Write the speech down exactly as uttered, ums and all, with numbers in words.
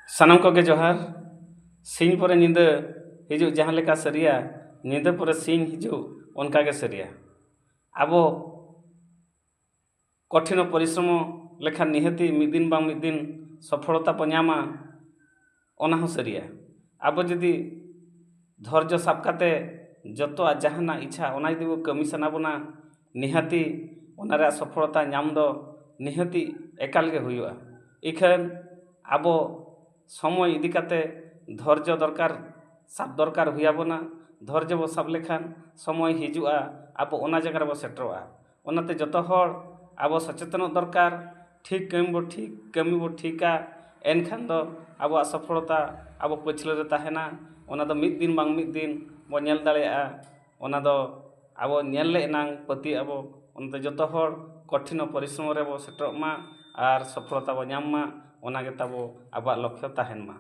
ᱥᱟᱱᱟᱢ ᱠᱚᱜᱮ ᱡᱚᱦᱟᱨ᱾ ᱥᱤᱧ ᱯᱚᱨᱮ ᱧᱤᱫᱟᱹ ᱦᱤᱡᱩᱜ ᱡᱟᱦᱟᱸ ᱞᱮᱠᱟ ᱥᱟᱹᱨᱤᱭᱟ, ᱧᱤᱫᱟᱹ ᱯᱚᱨᱮ ᱥᱤᱧ ᱦᱤᱡᱩᱜ ᱚᱱᱠᱟ ᱜᱮ ᱥᱟᱹᱨᱤᱭᱟ᱾ ᱟᱵᱚ ᱠᱚᱴᱷᱤᱱ ᱯᱚᱨᱤᱥᱨᱚᱢ ᱞᱮᱠᱷᱟᱱ ᱱᱤᱦᱟᱹᱛᱤ ᱢᱤᱫ ᱫᱤᱱ ᱵᱟᱝ ᱢᱤᱫ ᱫᱤᱱ ᱥᱚᱯᱷᱚᱞᱚᱛᱟ ᱵᱚ ᱧᱟᱢᱟ, ᱚᱱᱟ ᱦᱚᱸ ᱥᱟᱹᱨᱤᱭᱟ᱾ ᱟᱵᱚ ᱡᱩᱫᱤ ᱫᱷᱳᱨᱡᱚ ᱥᱟᱵ ᱠᱟᱛᱮ ᱡᱚᱛᱚᱣᱟᱜ ᱡᱟᱦᱟᱱᱟᱜ ᱤᱪᱪᱷᱟ ᱚᱱᱟ ᱡᱩᱫᱤ ᱵᱚ ᱠᱟᱹᱢᱤ ᱥᱟᱱᱟ ᱵᱚᱱᱟ, ᱱᱤᱦᱟᱹᱛᱤ ᱚᱱᱟ ᱨᱮᱭᱟᱜ ᱥᱚᱯᱷᱚᱞᱚᱛᱟ ᱧᱟᱢ ᱫᱚ ᱱᱤᱦᱟᱹᱛᱤ ᱮᱠᱟᱞ ᱜᱮ ᱦᱩᱭᱩᱜᱼᱟ᱾ ᱤᱠᱷᱟᱹᱱ ᱟᱵᱚ ᱥᱚᱢᱚᱭ ᱤᱫᱤ ᱠᱟᱛᱮ ᱫᱷᱳᱨᱡᱚ ᱫᱚᱨᱠᱟᱨ, ᱥᱟᱵ ᱫᱚᱨᱠᱟᱨ ᱦᱩᱭ ᱟᱵᱚᱱᱟ᱾ ᱫᱷᱳᱨᱡᱚ ᱵᱚ ᱥᱟᱵ ᱞᱮᱠᱷᱟᱱ ᱥᱚᱢᱚᱭ ᱦᱤᱡᱩᱜᱼᱟ, ᱟᱵᱚ ᱚᱱᱟ ᱡᱟᱭᱜᱟ ᱨᱮᱵᱚ ᱥᱮᱴᱮᱨᱚᱜᱼᱟ᱾ ᱚᱱᱟᱛᱮ ᱡᱚᱛᱚ ᱦᱚᱲ ᱟᱵᱚ ᱥᱚᱪᱮᱛᱚᱱᱚᱜ ᱫᱚᱨᱠᱟᱨ᱾ ᱴᱷᱤᱠ ᱠᱟᱹᱢᱤ ᱵᱚ ᱴᱷᱤᱠ ᱠᱟᱹᱢᱤ ᱵᱚ ᱴᱷᱤᱠᱟ, ᱮᱱᱠᱷᱟᱱ ᱫᱚ ᱟᱵᱚᱣᱟᱜ ᱥᱚᱯᱷᱚᱞᱚᱛᱟ ᱟᱵᱚ ᱯᱟᱹᱪᱷᱞᱟᱹ ᱨᱮ ᱛᱟᱦᱮᱱᱟ᱾ ᱚᱱᱟ ᱫᱚ ᱢᱤᱫ ᱫᱤᱱ ᱵᱟᱝ ᱢᱤᱫ ᱫᱤᱱ ᱵᱚ ᱧᱮᱞ ᱫᱟᱲᱮᱭᱟᱜᱼᱟ᱾ ᱚᱱᱟ ᱫᱚ ᱟᱵᱚ ᱧᱮᱞ ᱞᱮ ᱮᱱᱟᱝ ᱯᱟᱹᱛᱭᱟᱹᱜ ᱟᱵᱚ᱾ ᱚᱱᱟᱛᱮ ᱡᱚᱛᱚ ᱦᱚᱲ ᱠᱚᱴᱷᱤᱱ ᱯᱚᱨᱤᱥᱨᱚᱢ ᱨᱮᱵᱚ ᱥᱮᱴᱮᱨᱚᱜ ᱢᱟ ᱟᱨ ᱥᱚᱯᱷᱚᱞᱚᱛᱟ ᱵᱚ ᱧᱟᱢ ᱢᱟ, ᱚᱱᱟ ᱜᱮ ᱛᱟᱵᱚ ᱟᱵᱚᱣᱟᱜ ᱞᱚᱠᱠᱷᱚ ᱛᱟᱦᱮᱱ ᱢᱟ᱾